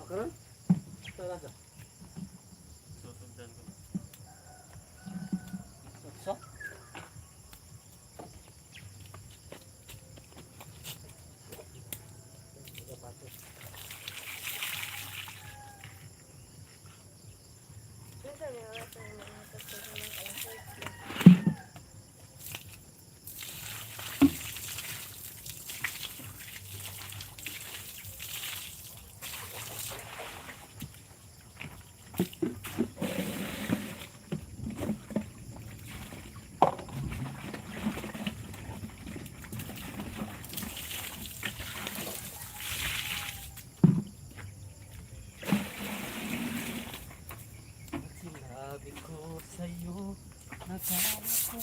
Karon? Tara sa. Susugdan ko. So? Minsan may oras na yung mga pagkakas ng alas. Sinabi ko sa'yo, nakala ko.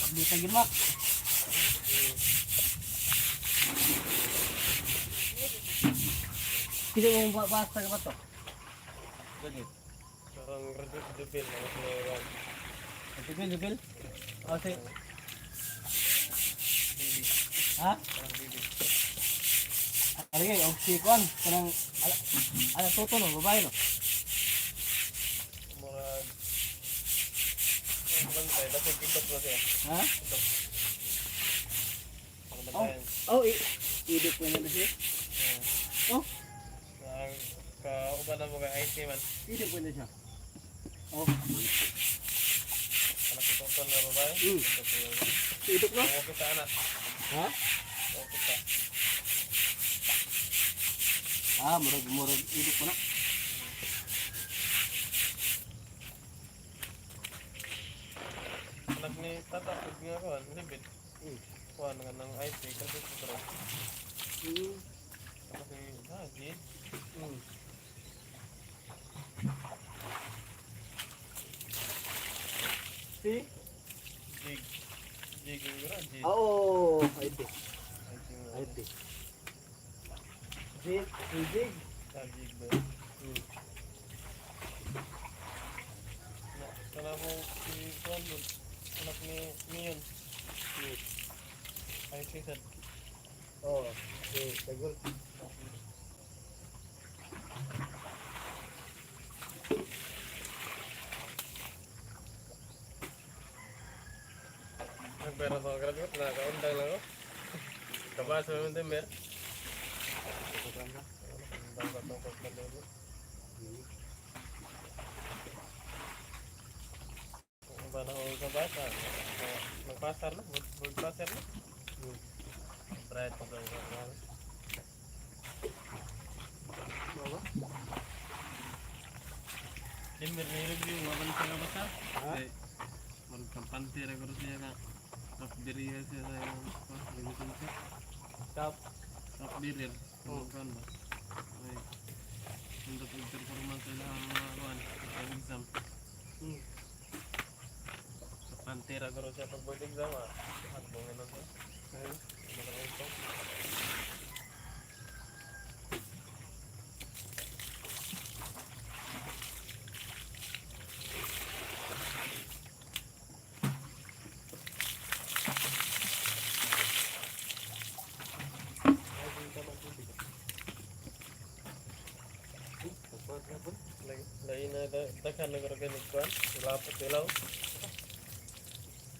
Dito gyud, Mak. Pili mo ba basta ka ba to? Ganit. Parang dubil na mas may Dubil, dubil. O, si. Bibi. Ha? Parang bibi. Ano kay og si Kwan kanang ala ala toto no, babae no. Murag. Ang bantay. Basta kitok na siya. Ha? Kitok. Ang Oh, bantayan. oh, idip ko na siya. Oh, Ang kauban na mo kay IT man. idip ko na siya. Oh, Anak tuton na babae. Kitok ko yun. Idip no? Ang kita anak. Ha? Ang kita. Ah, murag murag idip ko na. Anak ni tata pag nga kuan, libid. Kuan nga ng IT kasi ito. Kasi ah, Jade. Si? Jig. Jig yung gura, Jig. Oo, oh, IT. IT nga. IT. Jig, jig. Ah, Jig ba? Na, kana mo si kuan dun. Anak ni Mion. IT sad. Oh, okay, tagol. Nagpera sa graduate na kaundang lang ako. Kabasa mo din mer. Undang ka tungkol sa lolo. Kung ba na ako kabasa, magpasar na, magpasar na. Bright pa daw ka. Bawa? Dimmer ni review maban sa kabasa. Ha? Eh, murag kampante ra guro siya ka. Top diriya siya sa imong relationship. Top. Top diriya. Kung kuan ba? Ay. Nindot og performance sa ilang mga kuan sa exam. Kampante ra guro siya pag board exam ah. Hagbong na to. Ay. Ano ka ito? Lain na daghan na guro kay nagkuan. Lapot ilaw.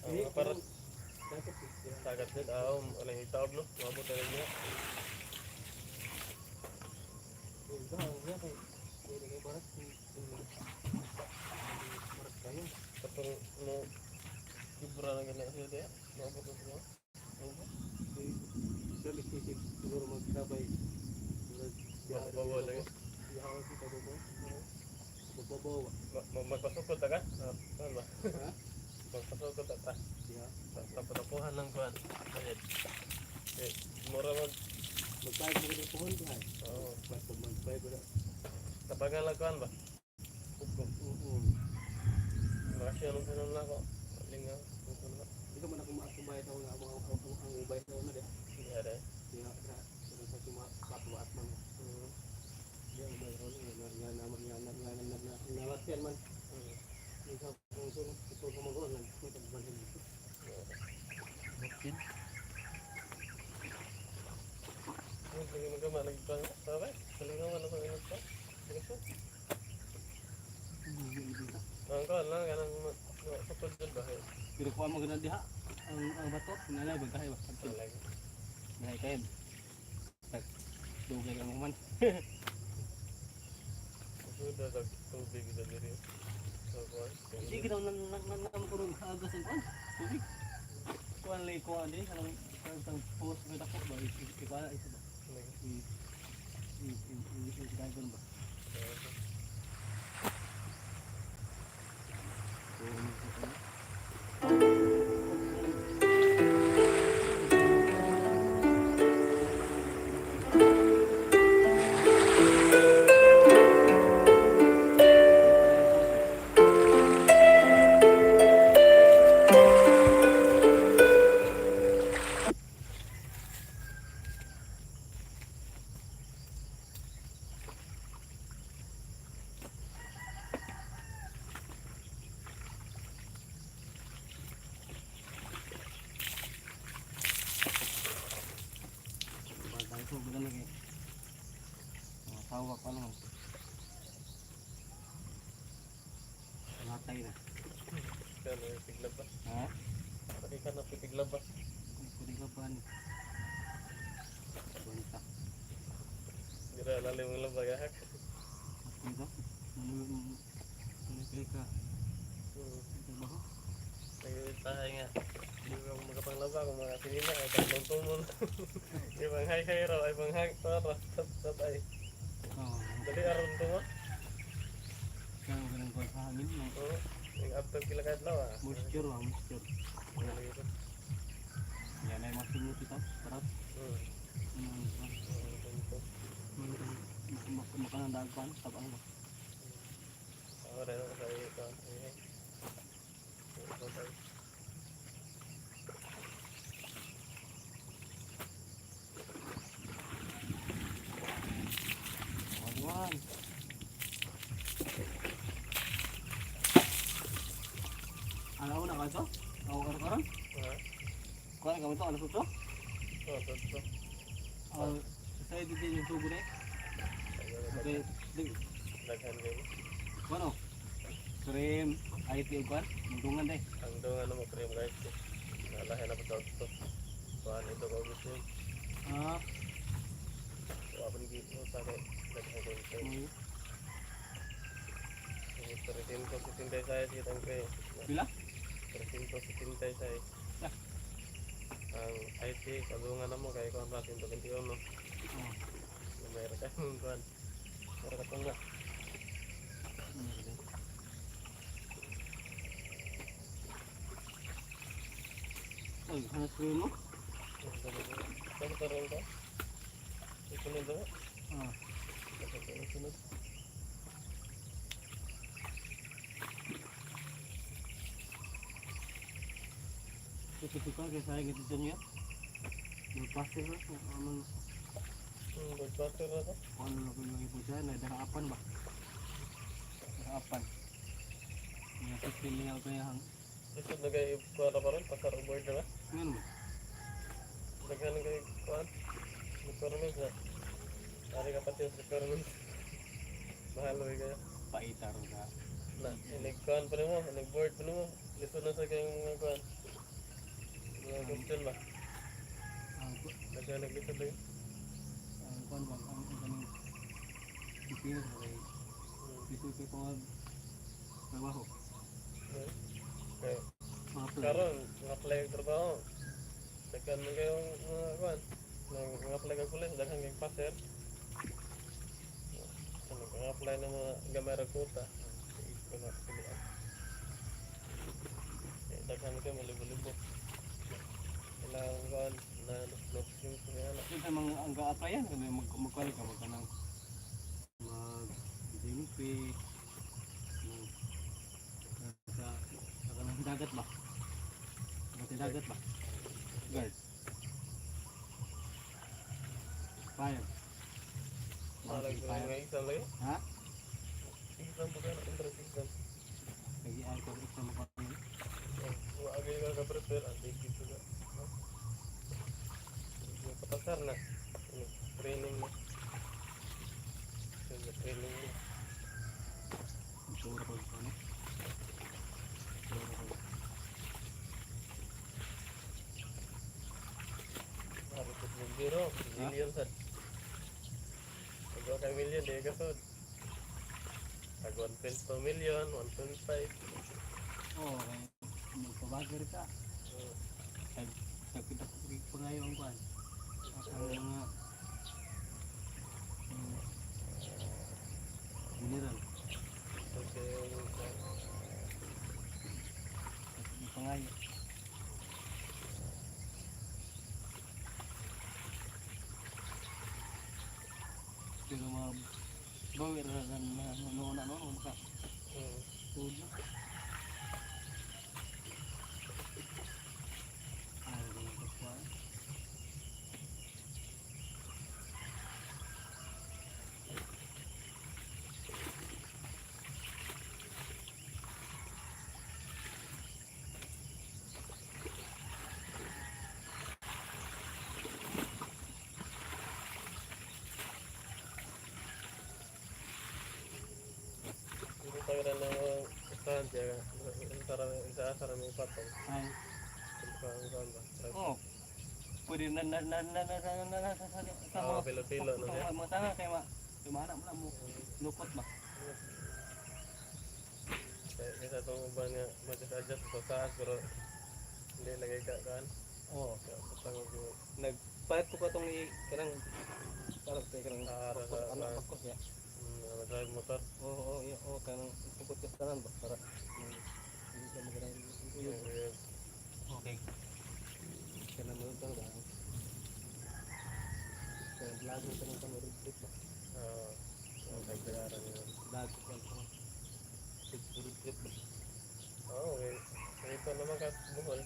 Ang mga parang Tagat din, ah, walang itaob no? Umabot na rin niya. Katong mo, gibra na gana siya diya. Umabot na siya. Ano Siguro magkabay. Mababaw lang yun. Mababaw. Magpasukot ta ka? Saan ba? Ha? Magpasukot ta ta. Diha. Tapo-tapuhan lang kuhan. Bayad. Eh, mura mag. Magbayad mo ng puhon diha. Oo. Magbayad mo na. Tabangan lang kuhan ba? Ugong. Oo. Makasya nung sanon na ako. Linga. Ugong na. Di ka man ako maakong ako nga ang ang bayad ako na diha. Diha rin. Diha diha. Pero sa suma patuat man. Diha ang bayad ako na nga nga nga nga nga nga nga nawatian man. Ikaw kung sino ito ko mag-on lang may tagbalhin dito. Bukid. Lagi magama lagi pa. Sabi? Kalingawan na sa inot pa. Sige. Ang ko lang kanang sukod jud ba kay. Pero kuha mo ganun diha. Ang bato, nalay ba kayo ba? Lagi. Dahil kayo. Dugay ka mo man. Suda sa tubig sa diri. So kuan. Sige daw nang nang nang nang kurong agas ang kuan. Tubig. Kuan lay kuan din kanang kanang post nga dako ba ikuan isa ba. Lagi. I i i i i dragon ba. Bagay ko ganun lagi. Mga tawa pa naman. Matay na. Kano tiglaba. Ha? Pati ka na tiglaba. Kung ka pa ni. Bonita. Dira lalim ang laba gahak. Dito. Ano ano ka? Trabaho. Nagtahay nga. Di ko makapanglaba kung mga sinina ay tatlong tumol. Ibang hay hay raw ay bang hang para sab sab ay. Oo. Dali aron tumo. Kaya ganun ko sa hangin. No? Oo. Yung after kila kadlaw ah. Moisture ba? Moisture. Lagi ko. Yan ay mas sinyo kita. Sarap. Ano? Makanang dagpan. Tabang ba? Ako rin ako sa iyo. Ito. One. Alaw na ka ito? Ako karon-karon? Ha? Kuha ka mo ito? Alas 8? Oh, ito. Ah, sa dito yung tubo na eh. Okay. Di, Daghan kayo. ano? Cream, IT o kuan? Mundungan day. Ang daw ano mo cream rice ko. Nalahin na pa ito. Kuhan ito ko gusto. Ah, Kuha pa sa akin. Daghan ko ito. may 376 kitang kayo. pila? 376. Ah. Ang IT, kalungan na mo kay kuhan natin 21. Oh. Mayroon ka kuhan. Mayroon ka tungga. Ay, hanas cream mo? Saan ka rin ka? Isunod ba? Ah, Isunod. ito ito ka kaya sayang ito niya. Magpasir na, ano, Good butter na to. ano na kung lagi po siya, nadahaapan ba? Dahaapan. Nga sa pili ako kaya hang, Isod na kayo kuha na pa rin, pasar board na ba? ano mo? Daghan kayo kuha. Requirements na. Ari ka pati sa requirements. Mahal mo kayo. Paita ro ka. Na, inig kuhan pa nimo, inig board pa nimo. Lisod na sa kayong mga kuhan. Mga question ba? Ang Daghan naglisod lagi. ang kuan ba ang kaning Pilipinas ba kay lisod kay pang trabaho. Okay. Mga plan. Karon, mga apply og trabaho. Daghan man kayong mga kuhan. Nang apply ka pulis, daghan kayong passer. Ano, kung apply ng mga gamay ra quota, ito na pilian. Eh, daghan kayo malibo-libo. Kailangan kuhan na notice yung ano. Yung sa mga ang ga-applyan kani mag magkuan ka mag kanang mag DMP mag sa sa kanang dagat ba? Sa dagat ba? Guard. Fire. Malag Fire. ko mga exam lagi. Ha? Exam pa kayo, entrance exam. Lagi ay ko exam ako. Wa agay ka ka-prepare, ang dito ka. Kapasar na. Ano? Training na. Sige, training na. Itsura ko ano? Itsura ko. Harapot mo biro, million sad. Pag ka million, di ka sud. Pag 1.2 million, 1.5. Oo, kay magpabager ka. Kay kita ko pangayo ang kuan. Ang mga mineral. Okay. Pangayo. Pero mga bawi ra na na na no maka food na. Ay, mga kapwa. Hindi tayo na ng restaurant ya. Isa sa raming patong. Ay, Ang ba? oh. Pwede na na na na na na na na sa sa sa Oo, pilo-pilo, no, mga mga tanga kay ma. Lumana mo lang mo. Lukot ba? Kaya sa itong uban nga, mag-adjust sa taas, pero hindi lagay ka kaan. Oo. Kaya putang og Nagpalit ko katong i kanang parang kay kanang Ah, pakos, ano pakos ya. Drive motor. Oo, oo, iya, oo, kanang tukot ka sa tanan ba para hindi ka magkanang uyog. Okay. Kanang mo ito ba? Kanang vlog mo kanang kanang road trip ba? Oo. Nagbayaran yun. Vlog ko kanang road trip ba? Oo, okay. Ito naman ka Bohol.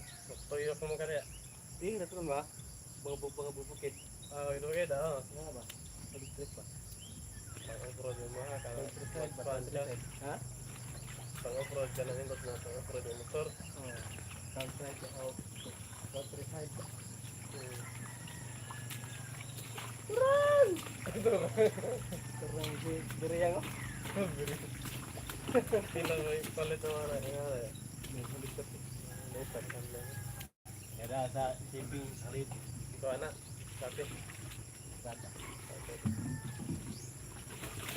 Tuyo ko mo kaya. Di, naturon ba? Mga mga bubukid. Ah, ito kaya da. Nga ba? Road trip ba? Pang off-road yung mga ka. Countryside ba? Pang siya. Countryside. Ha? Pang off-road ka lang indot na. Pang off-road yung motor. Oo. Countryside ba? Oo. Countryside ba? Terang beriyang oh. Sila may palit na mga nga. May helicopter. Lipat kan lang. Kaya sa shipping rin. Ikaw ana. Sabi. Sada. Sabi.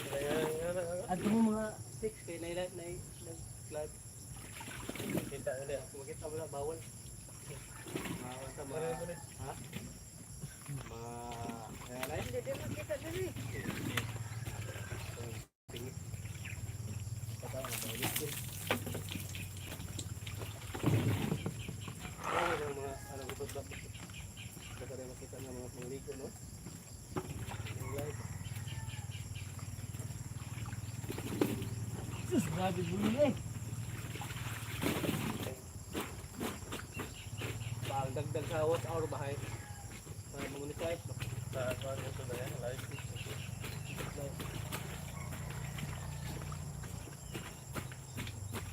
Kaya nga na. Adto mo mga 6 kay nay nay nag live. Kita na niya. Makita mo na bawal. Bawal sa mga Ano yun? ha? Mga kaya na Hindi din makita diri. Tingit. Pata ang bawal. Bawal ang mga ano ko ba? Baka rin makita ng mga pangligo no? Yung live. Sus, grabe bulo eh. Parang dagdag sa watch hour ba hay? Para mamonetize ba? Sa kuan ito na yan. Live. Live.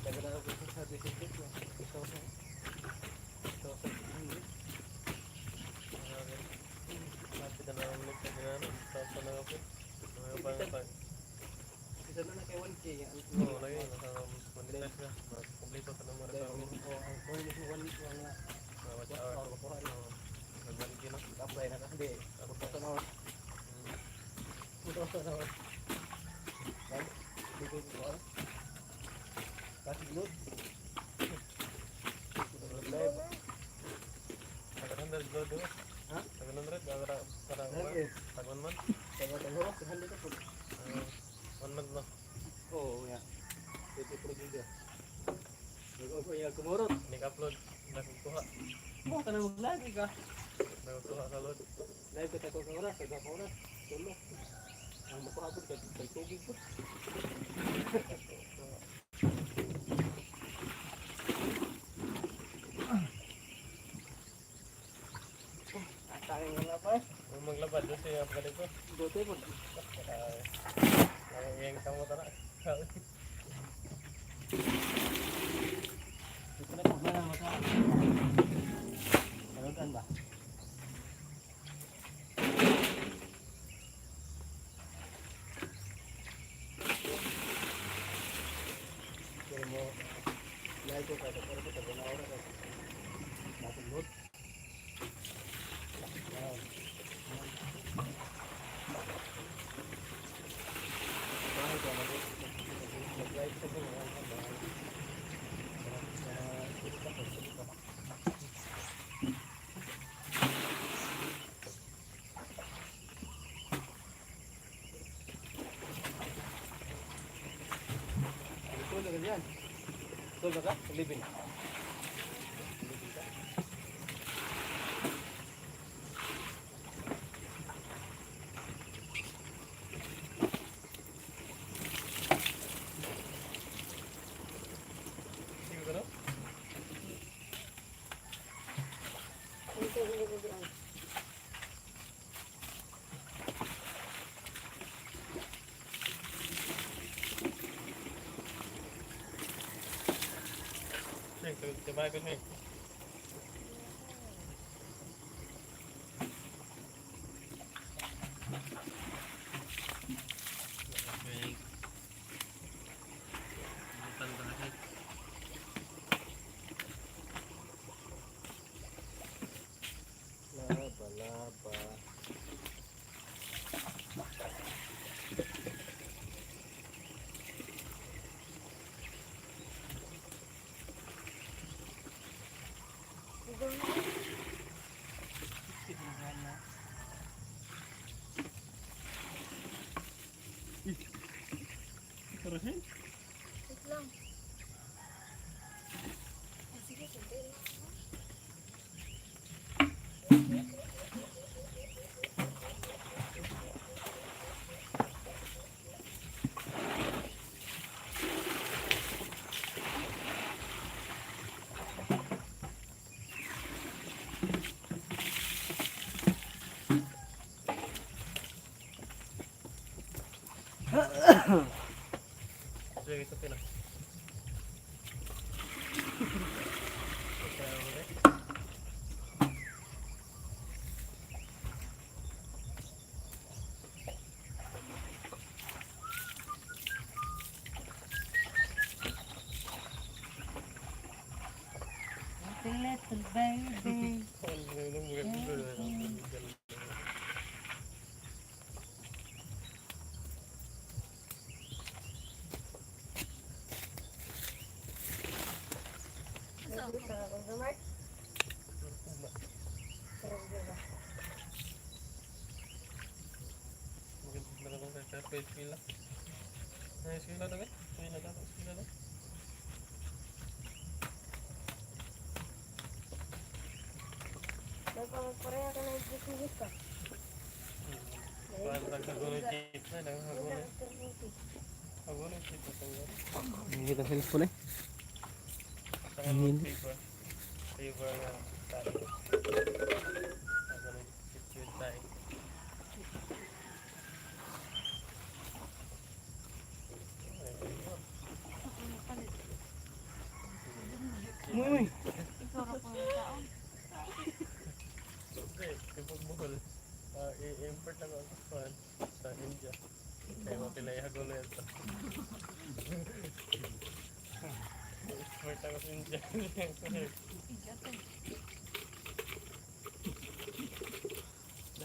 Dagdag ako sa Facebook no? 2,000. 2,600. Lapit na lang ulit sa ginano. Sa na ako. Mga pang Isa na na kay 1K. Oo, lagi. Nasa monetize na. Kompleto ka na mo rin. Oo, ang kung mismo 1 nga Mga watch watch hour. hour makuha na. Nagbalik yun. Apply na ka. Hindi. 4,000 hours. 4,000 hours. Hindi ko ito. Kasi load. Live. 700 load diba? Ha? 700 para para Eh, tag 1 month. Taga taga 100 ka po. 1 month no. Oo, ya. Ito pro juga. Nag-off ya kumurot. Nag-upload nagkuha. Mo ka na mag-live ka. Nagkuha sa load. Live ka tago ka oras, taga ka oras. Tulo. Ang makuha po kay kay tubig po. Atay nga pa. Kung maglabad doon siya pa dito. Gote po. Ay, yang kamo tara. Ito na po na maka. Karoon ba? ko kay pero ko tago na ora kay. Natulog. Wow. Bahay ko mag-drive ko ko ang bahay. Tulog ka dyan. Tulog ka? Living. Living ka? Sige ka na? Ito hindi ko diyan. Sige, tabay ko siya. Okay. Butan talaga. Laba, laba. Ito na. Pero siya? Wait lang. Ay, sige, sundin lang. Sige, ito pila. Little baby. Nagdito na akong dumart. Pero di ba? Nagpamagpareha ka na yung ka. Hindi ka cellphone eh. Favor nga tayo. Picture tayo. Uy, uy. Ikaw ra po yung tao. Hindi, tibog Bohol. I-import lang ako sa India. Kaya mapilay ako na ito. Import ako sa India. Idiot eh.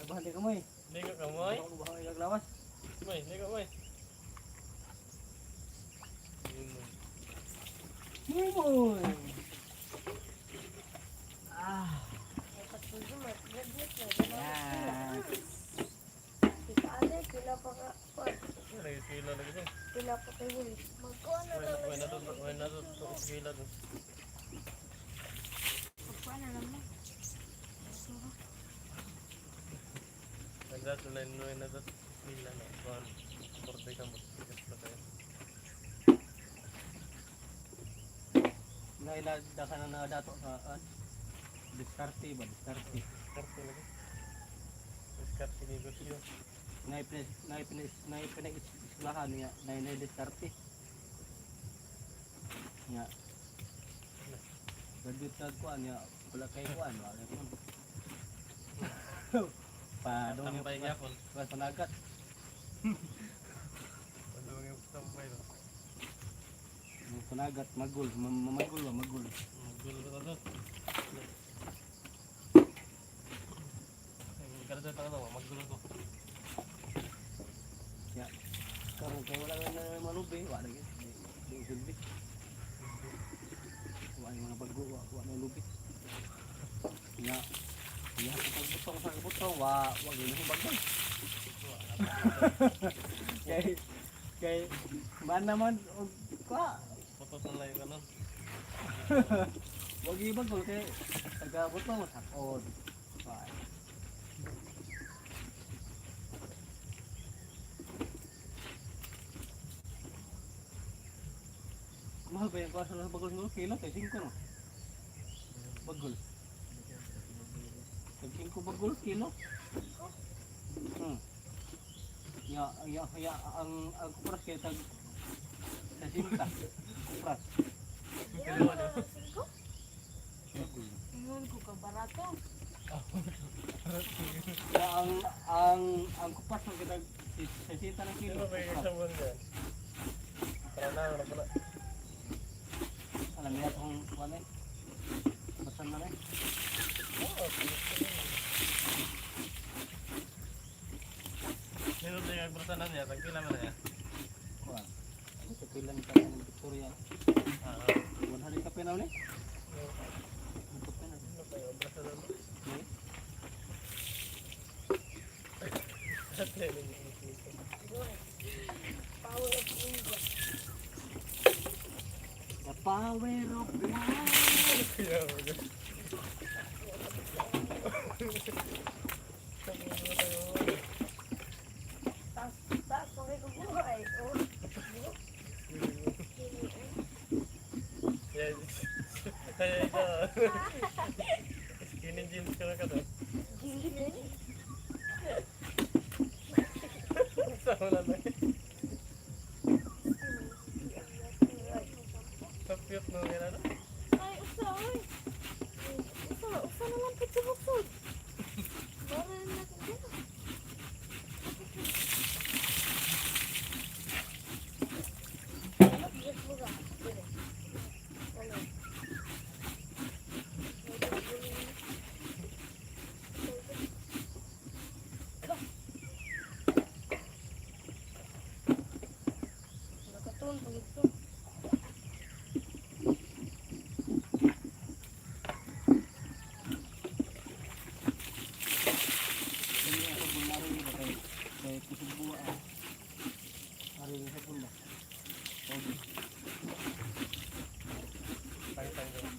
Labahan di ka mo eh. Hindi ka kamoy. Baka baka ilaglawas. May, hindi ka moy. Yun mo. Uy, boy. Ah. Dapat po dumart. Graduate na. Dalawa Yes. Kita ate, pila pa ka. Wala yung sila lagi ba? Pila pa kay Will. Magkuha na lang. Wala na to, wala na to, sila to. Pagkuha na lang mo. Nagdato na yun, na to, sila na. Kuhan, borde ka mo. Tigas pa tayo. Nailada ka na na dato sa an. Diskarte ba? Diskarte. Diskarte lagi. Diskarte negosyo. Naipinag eskwelahan niya. Nainay diskarte. Nga. Graduate sa kuan niya. Wala kay kuan. Wala kay kuan. Padong yung Tambay gyapon. pa panagat. Padung yung tambay ba? Kunagat, magul, mamagul ba, magul. Magulo ka to. Graduate ako to, magulo ko. Ya. Karon kay wala na malubi, wa na gyud. Di silbi. Wa ni mga bago, wa na lubi. Ya. Ya, kapag butong sa butong, wa gyud mo bago. Kay kay man naman og kwa, Putot na lang yung ano. wa gyud bagol kay taga butong sakod. Wa. Mahal ba yung klase ng bagol siguro? Kilo kay 5 no? Bagol. Kay 5 bagol kilo. Ya ya ya ang kupras kay tag sa sinta. Kupras. Singko? Bagol. Ingon ko ka barato. Ya ang kupras man kay tag sa sinta ng kilo. Sino ba yung Kupras. isang buwan dyan? Tara na, wala pala. Alam niya kung kuan eh. Basan na eh. Sino ba yung brasanan niya? Tagpila man na niya? Kuan. Ano sa pilan ka ng Victoria? Ah, 100 ka pinaw ni? Kape na. sino ba yung brasanan mo? Ni? Power of India. The power of love. Kaya mo. Taas, taas, okay ko buhay. Oh. Yan. Kaya ito. Skinny jeans ka na ka to. Gini. Sa wala na eh. Sa cute nung yan ano? Ay, usa oy. Usa, usa na lang pud sa bukod. Bara na natin dito. Yes, buga. Dire. Ano? Nakatun pag ito. Dili ako bunaro ni ba kay kay kusog buwa ah. Ari sa punda. Okay. Tang-tang doon.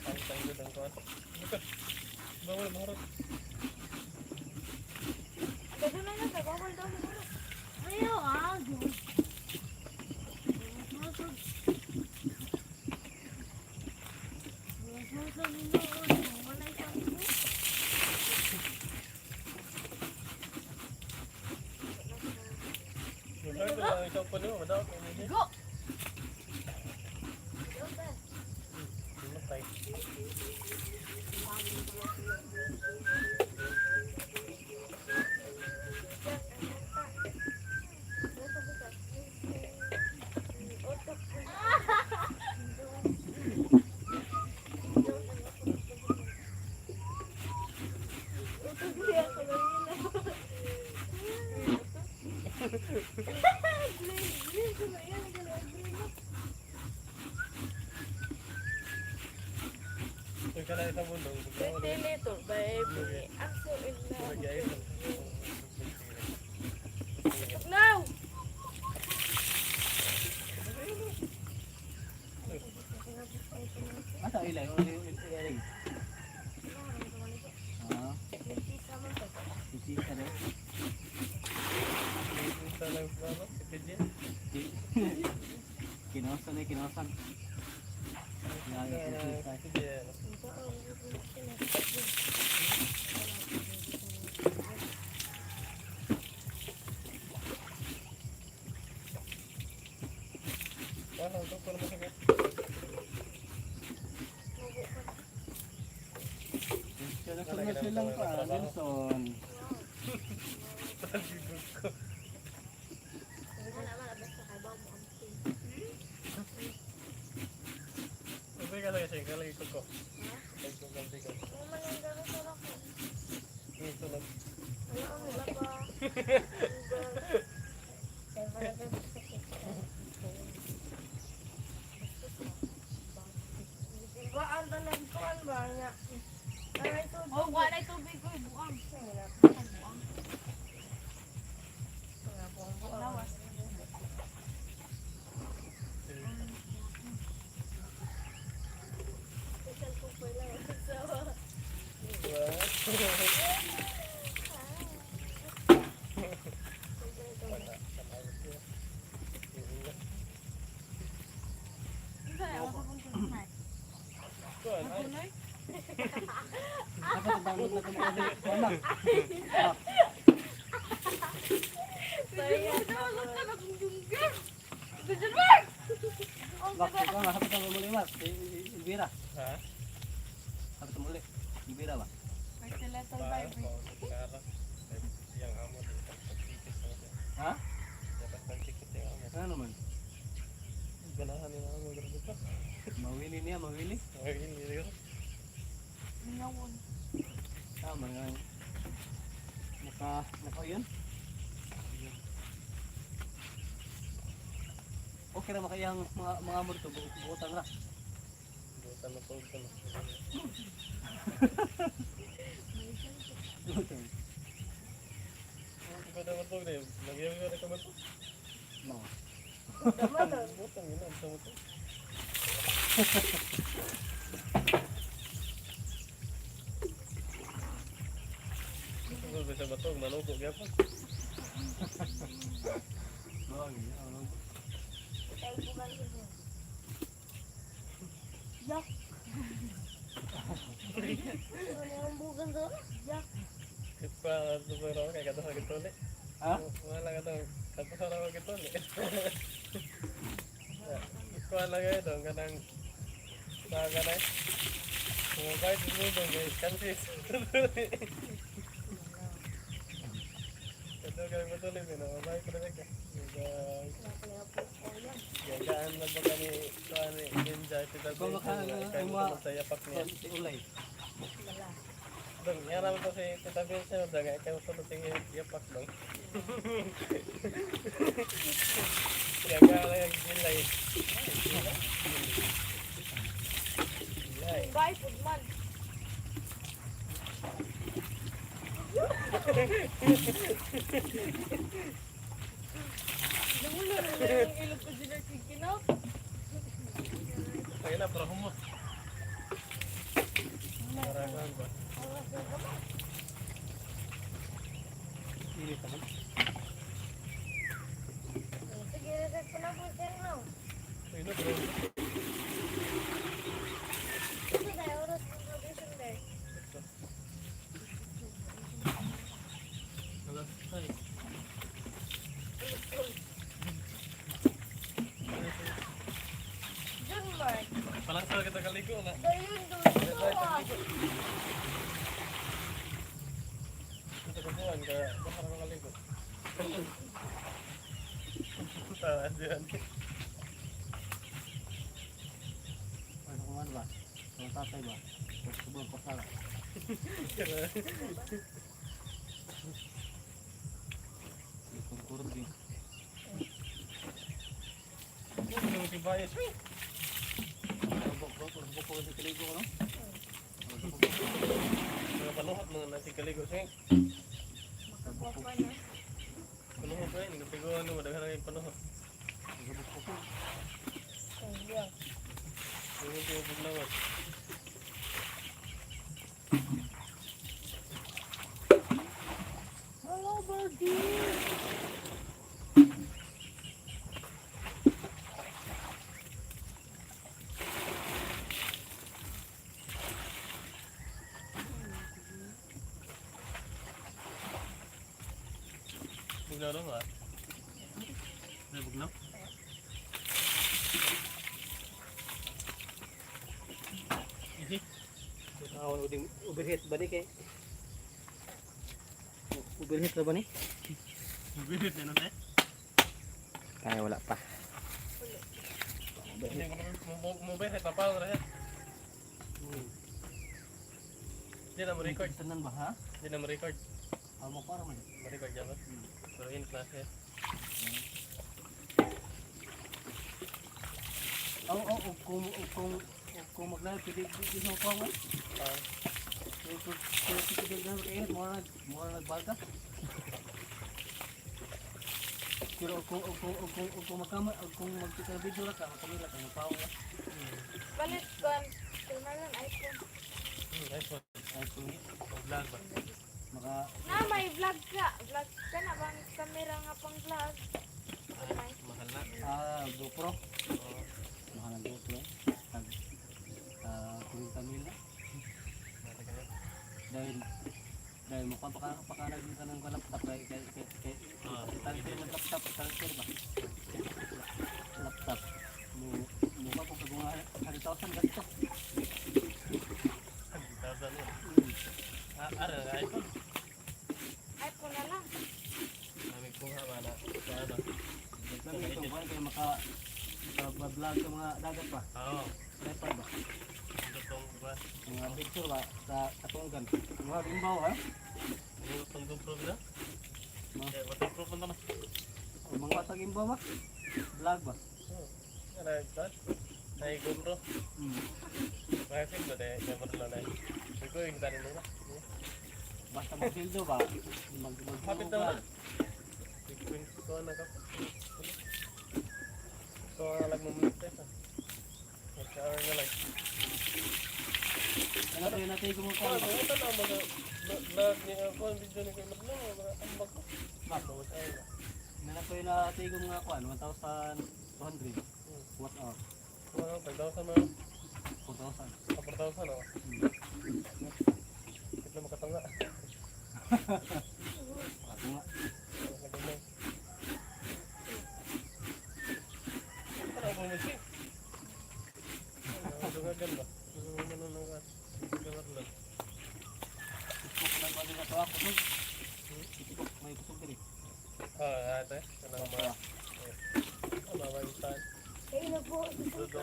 Tang-tang doon ang kuwan. Bawal mahurot. Gagawin na lang, bawal daw siguro. Ayaw ah. Diyos. Diyos, Diyos, Diyos, Diyos, wala isang Magkano ko lang isang puno, madawat mo niya. Go! Matay. Huwag ka lang isang puno. Pretty little baby, I'm so in love. No! Asa ilay o ilay. Ah, sisi ka rin. Sa lang sa ano? Si PJ? Kinosan eh, kinosan. Ya, ya, sisi ka. Si PJ ano? Ah, ito pa naman sakit. Kinosan na silang pa, Nelson. Pagigug ko. Wala, wala, basta kay Bob ang team. Sige lagi ko ko. Ko ko ko. Ano man ang gano'n sa ako? Ito lang. Ano ang laba? Ba ang tanan ko ba nga? Ay, tubig. Oh, wala tubig ko, buang. Buang. Lawas. Unsa na ako kung tunay? Tunay? Dapat download na itong mga Wala. Bak, ikaw nga, hapit ang muli, Mark. Elvira. Ha? Hapit ang muli. Elvira ba? Ba, kara. Yang amo di pagtikit sa siya. Ha? Dapat pagtikit yung amo. Ano naman? Ganahan yung amo grabe pa. Mawili niya, mawili. Ay, hindi ko. Minawon. Tama nga. Naka yun? Okay ra makayang mga amor to, buotan ra. Butan na tog ka na. Buotan. Hindi ko dapat tog na. Nagyaw ka na ka ba to? No. Butan yun ang sa mo to. Tugod ba sa batog, manugo gyapon. No, ano. Yak. Yak. Pa sa raw kay kadto sa gituli. Ha? Wala ka daw. Kadto sa raw gituli. Kuha lang kayo dong kanang sa kanang mobile mo dong kay kansis. Kadto kay matuli mo mobile ko na ka. Gagaan na ba kami kuha ni Ninja kita Kung kay mo sa yapak niya. Si Ulay. Dong, yara mo to si Tita Vincent dong kay mo sulod ting yapak dong. Gagaan lang yung gilay. Gilay. Bye, pudman. Namulo na lang yung ilog ko dyan ang kinap. Kaya na, para humot. Para kuhan ba? Init naman. Sige, reset ko na po sir, no? Ayun na, bro. Ito tayo, oras ng graduation day. Alas 6. June Mark. Palang sa kita kaligo na. Dayun doon. Ito ka buwan ka, baka na makaligo. Tawa diyan. Ano kung ano ba? Kung tatay ba? Kung subong pasara. Kurang din. Ano si Bayes? Buk sa kaligo ko, no? Mga panuhot mga nasi kaligo siya. Makakuha pa na. Panuhot ba yun? Kapiguan mo, daghan ang panuhot. Ayun. Yung yung bugnawan. Hello, birdie. Bugnaw na ba? May bugnaw? Ihi. Awan uding overheat ba ni kay? Overheat na ba ni? Birit na nun eh. Ay, wala pa. Hindi mo mo ba tapal ra. Di na mo record. Tanan ba ha? Di na mo record. Ah, mo para man. Mo record dyan ba? Pero in class eh. Oo, oh, kung mag-live, pwede pwede mo pa man. Ah, Kung pwede na kayo, mo na nagbaga. Pero kung makama kung magkita video ra ka, makamera ka, mapaw ka. Palit kon. Kay Marlon iPhone. iPhone. iPhone O vlog ba? maka Na may vlog ka. Vlog ka na bang camera nga pang vlog. May. Mahal na. Ah, GoPro. Oo. Mahal ang GoPro. Tag 30 mil na. Mahal ka na. Dahil dahil mukhang pakanag ka ng laptop kay kay kay kay Ah, transfer ng laptop, transfer ba? Laptop. Mo mukha po kag mga 100,000 gasto. 100,000 yun. Ah, ara na iPhone. iPhone na lang. Nami kuha ba na? Sa ano? Dami itong buwan kayo maka maka-vlog sa mga dagat ba? Oo. Tripod ba? Ito tong ba? Mga picture ba sa katunggan. Mga imbaw ha? Ito tong GoPro ba? Mga Eh, waterproof man to na. mga watag imbaw ba? Vlog ba? Oo. Ano ito? Ay, GoPro. Mga film ba tayo? Yung madala na. Ikaw yung tanin mo na. Basta magsildo ba? Mag mag Hapit na ba? Ko na ka. So, alam mo muna tayo. Mag-hour na lang. Ano tayo natin Ano, kumukuha? ito na mga vlog ni ako, ang video ni Kuya Madlang, mga ambag ko. Ba? Bawat ay na. Meron ko yung natin yung mga kuan, 1,200. What hour? Mga 5,000 mga 4,000. 4,000 oh. Kita na makatanga. Ako nga. Nagumay. Ano ang bumisi? Ano, dugagan ba? Dugagan mo na ng dugagan lang. Facebook lang ba nila ito ako? Facebook, may kusog diri. Ah, ate. Ano mga... Ano ba yung saan? Kay na po. Dudo.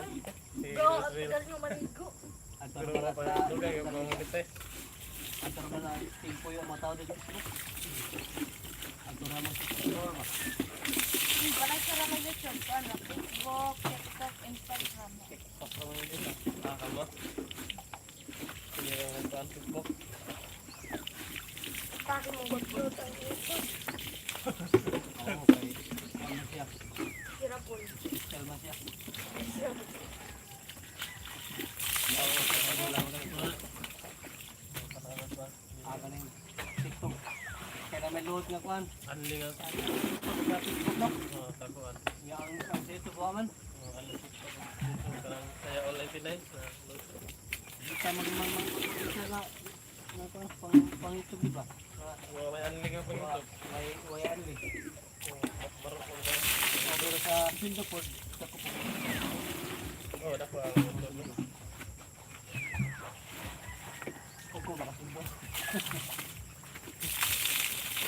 Si Go, ang Rosville. tagal nyo maligo. Antar Pero para pa sa dugay yung mga kita. antar ba na timpo yung mga tao dito sa Facebook. Antar na mo sa store ba? Wala sa ramay YouTube. Ano, Facebook, TikTok, Instagram. TikTok naman yun dito. Ah, kama. Sige, yung saan Facebook. Paki mo mag-upload ang YouTube. Oo, kay ano siya? Sirapol. Selma siya. Ah, galing. TikTok. Kaya na may load nga kuan. Anli nga. TikTok sa Facebook no? Oh, taguan. Yang ang sa YouTube wa man. Oh, anli TikTok. YouTube karang saya all 99. Di ka mag mag mag na na na kuan pang pang YouTube di ba? Wa may anli nga pang YouTube. May way anli. Oh, baro ko ba? Pero sa Singapore sa kupo. Oh, dako ang YouTube. Kuko ba kasundo?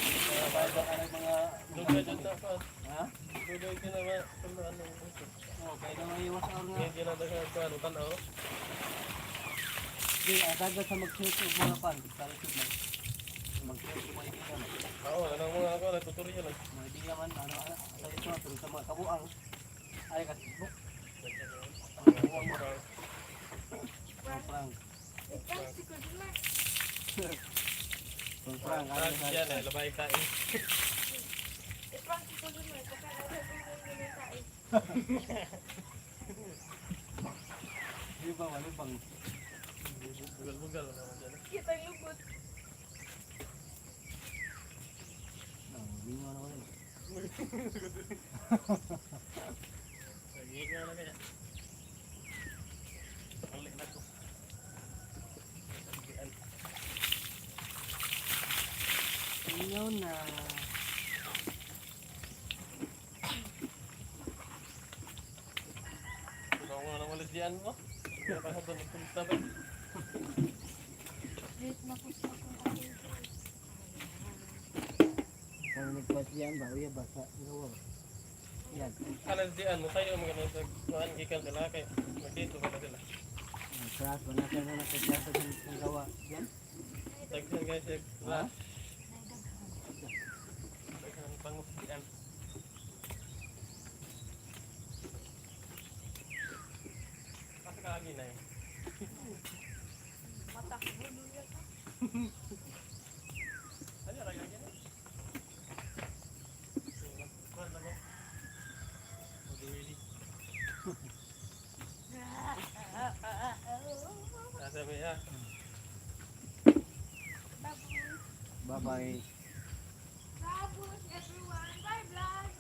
Kaya ba ka ng mga Dugay jud na pa. Ha? Dugay jud na ba? Ano ano YouTube. Oh, kaya na may iwas or nga. Ngayon na daga sa ano tan-aw. Di, ang dagat sa mag-search og mga pan, sa YouTube man. Mag-search og mga idea man. Oo, anong mga ako na tutorial lang. Mga idea man, ano, ano, sa ito, pero sa mga kabuang, ay ka Facebook, Kabuang mo. mga prank. Ikaw, si Kudma. Mga prank, ano sa Yan eh, labay kain. Ikaw, si Kudma. Kapag ako kung ginikain. Di ba, wala bang? Bugal-bugal na naman dyan. Kita yung lubot. Ah, bingo na ko rin. Sige nga na kaya. Balik na ko. Inyo na. Ikaw nga nang walis diyan mo. Kaya pa sa doon nagpunta ba? Late na ko sa akong aking. Kung nagpas yan ba, uya ba, sa gawa ba? Yan. Alas diyan mo tayo mga nasa kuan gikan sila kay magdito pa na sila. Ang class, wala ka na nagkaklasa sa gawa. Yan? Daghan guys, Ha? class. Daghan pangusgian. Asa ka lagi na eh? Mata ko duya ka. Ano lagi lagi na? Kuan na mo. Mag-ready. Nasa may ah. Bye-bye. Babush everyone. Bye vlog.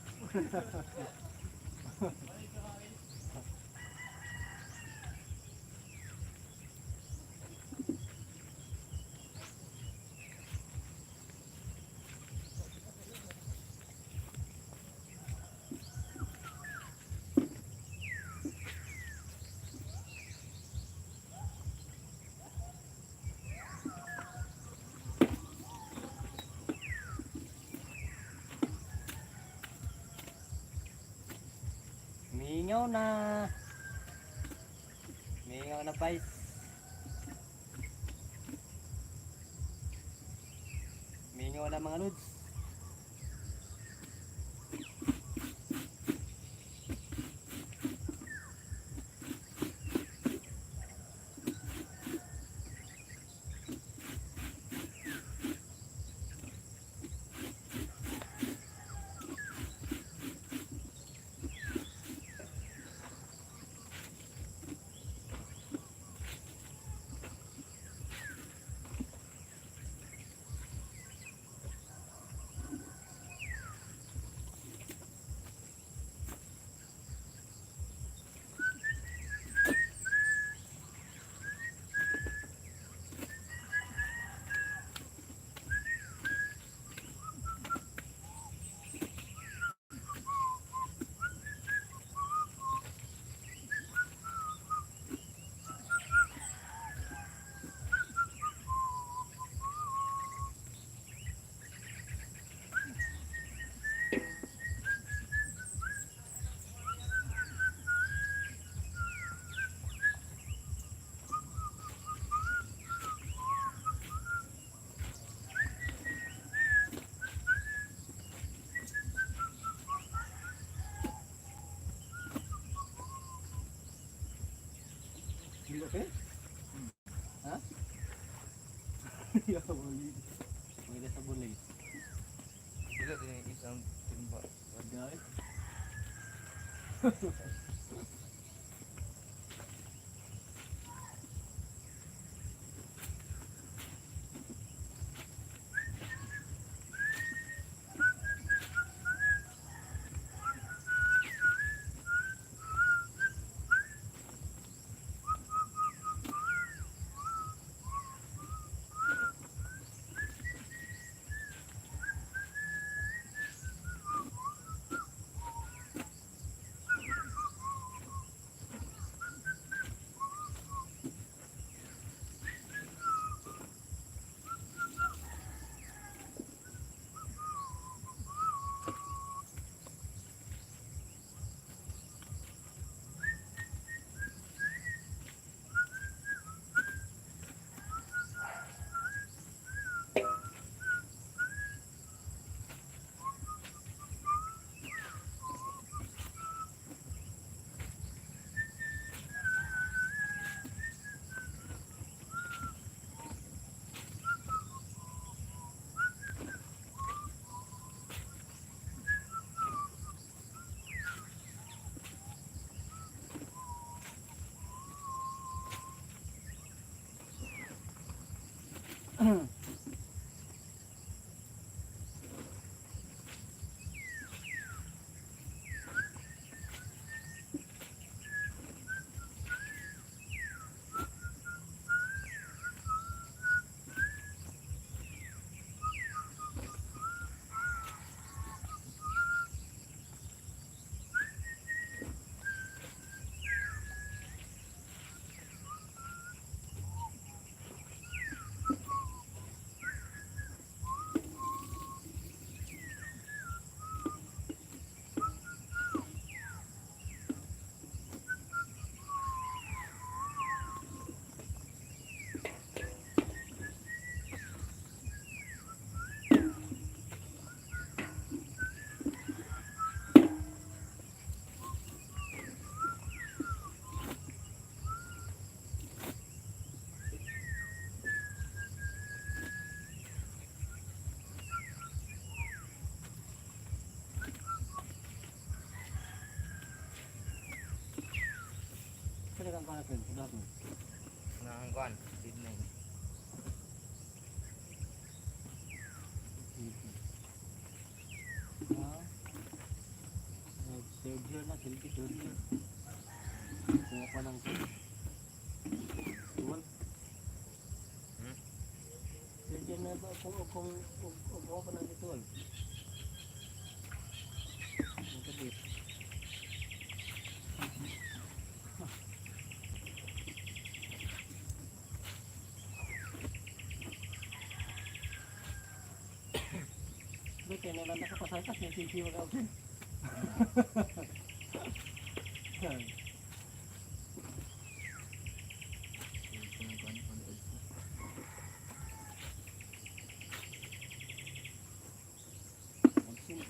Mingaw na. Mingaw na, pais. Mingaw na, mga lods. Hindi ka? Ha? Ya, wali. May sa bulay. Dili din isang timba. Wala. Sama na friend, lahat mo. Nang kuan, did na. Ah. Third year na, silbi, third year. Kuha pa ng 12. Hmm? Third year na ba? Kung kuha pa ng 12. Ang kabit. Ba't kaya nalang nakapasaltas? May sisiwa ka ako. Absent.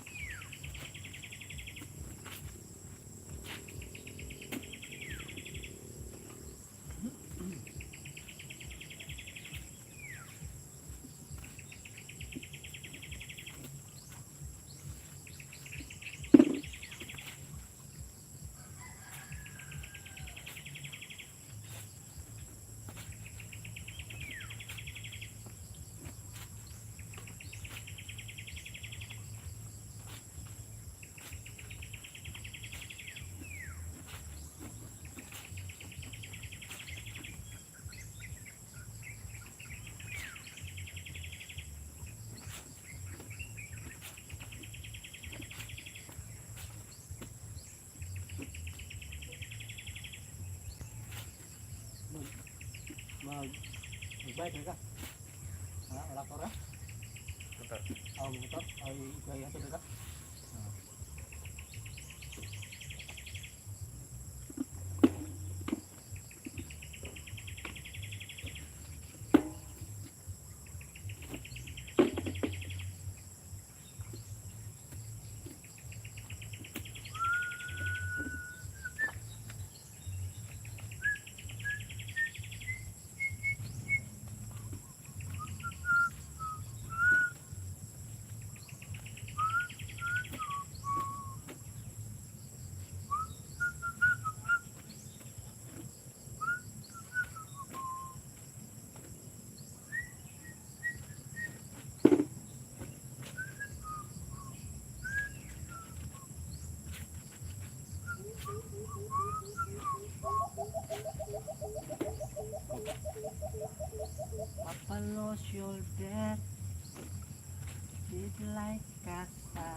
Mag Magbike ka? Ha? Wala ka ora? Motor. Ah, motor? Ay, ikaw hatod ka? Ah. Papa lost your death. Did like casa.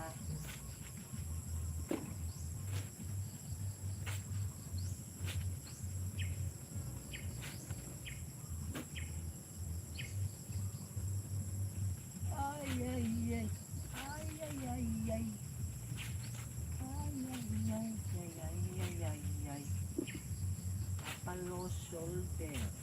Ay, ay, ay. Ay, ay, ay, ay. Ay, ay, ay, ay, ay, ay, ay, ay. Papa lost your death.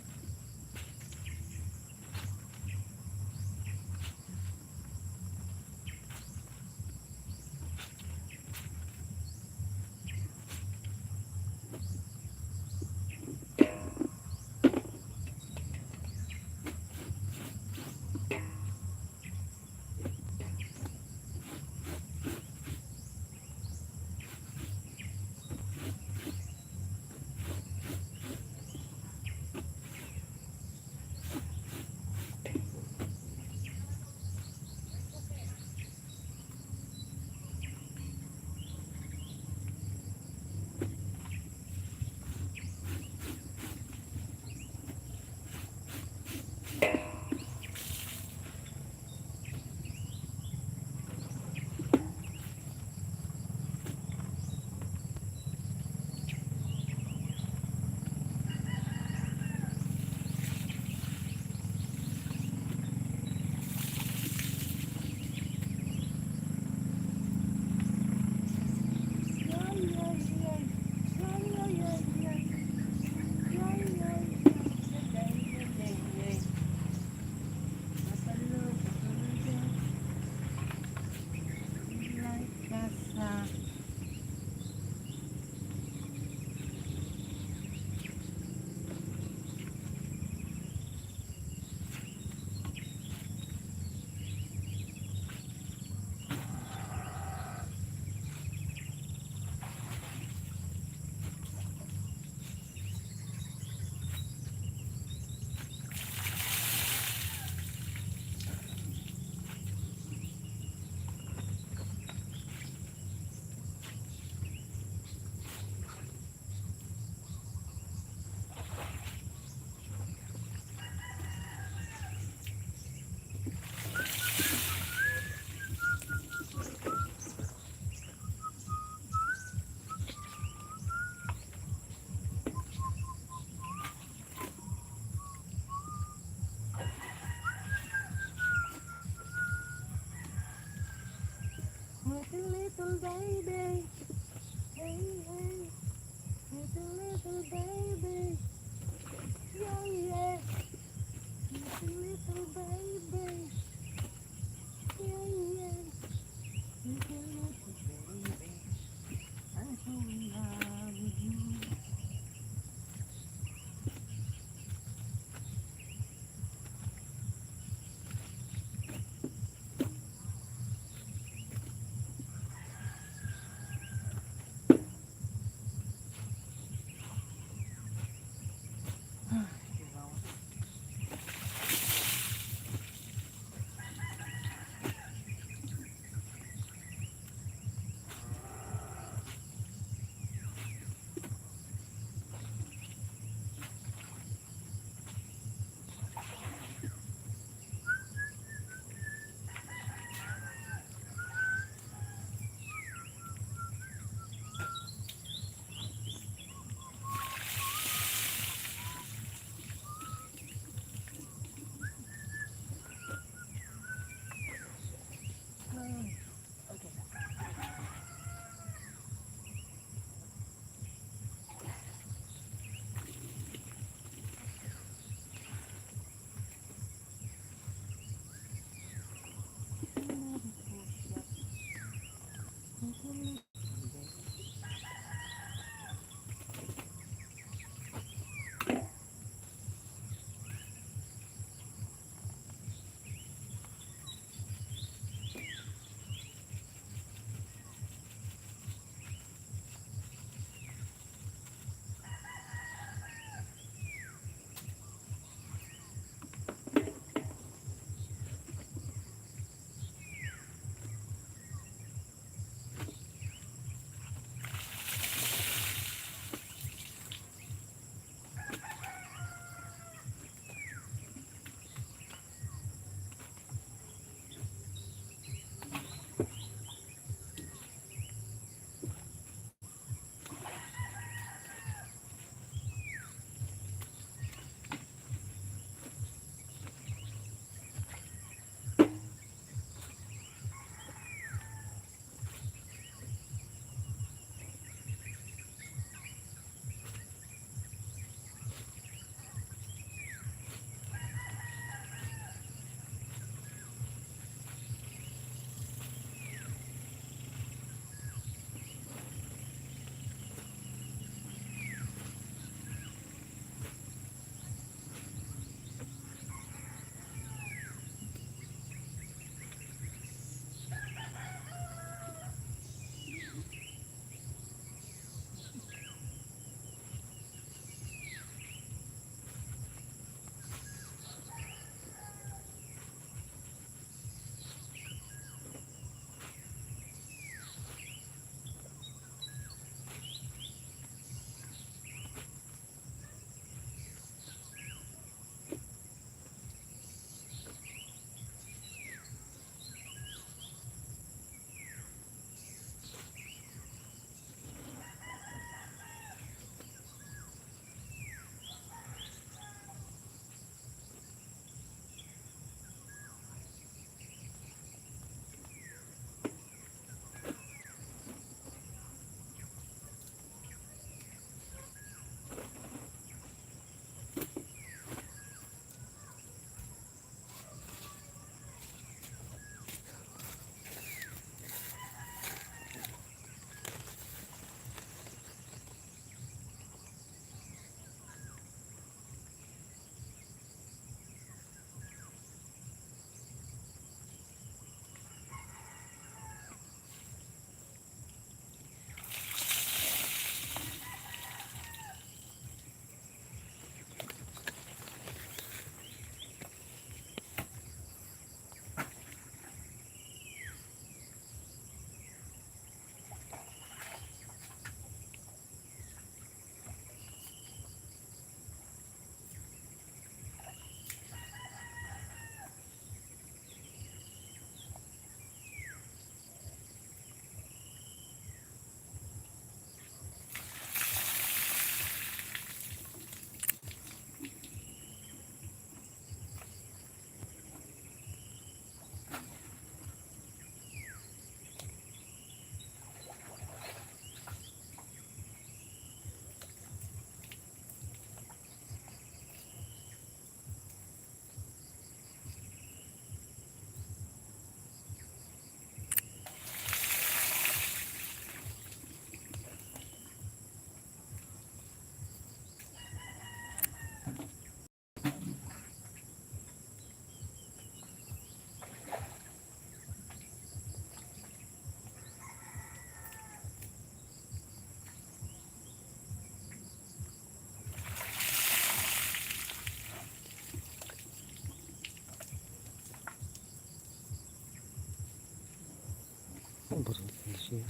Overheat na siya.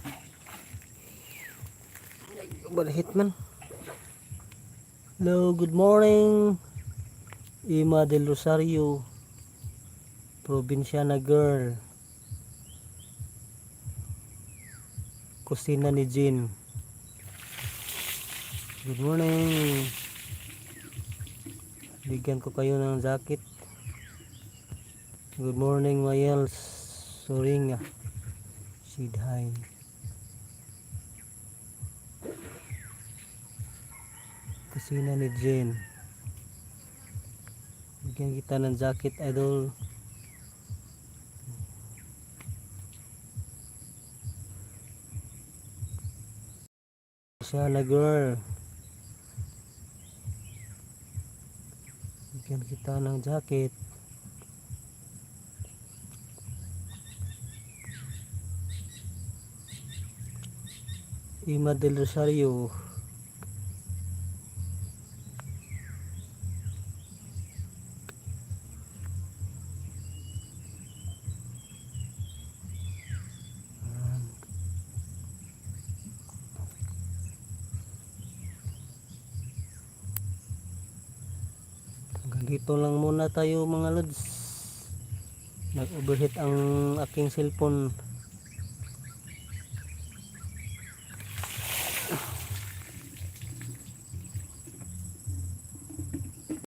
Overheat man. Hello, good morning. Ima del Rosario. Probinsyana girl. Kusina ni Jean. Good morning. Bigyan ko kayo ng jacket. Good morning, Mayel Soringa. Sidhain. Kusina ni Jane. Bigyan kita ng jacket, idol. Sana girl. Bigyan kita ng jacket. Ima del Rosario. Ayan. Hanggang dito lang muna tayo, mga lods. Nag-overheat ang aking cellphone.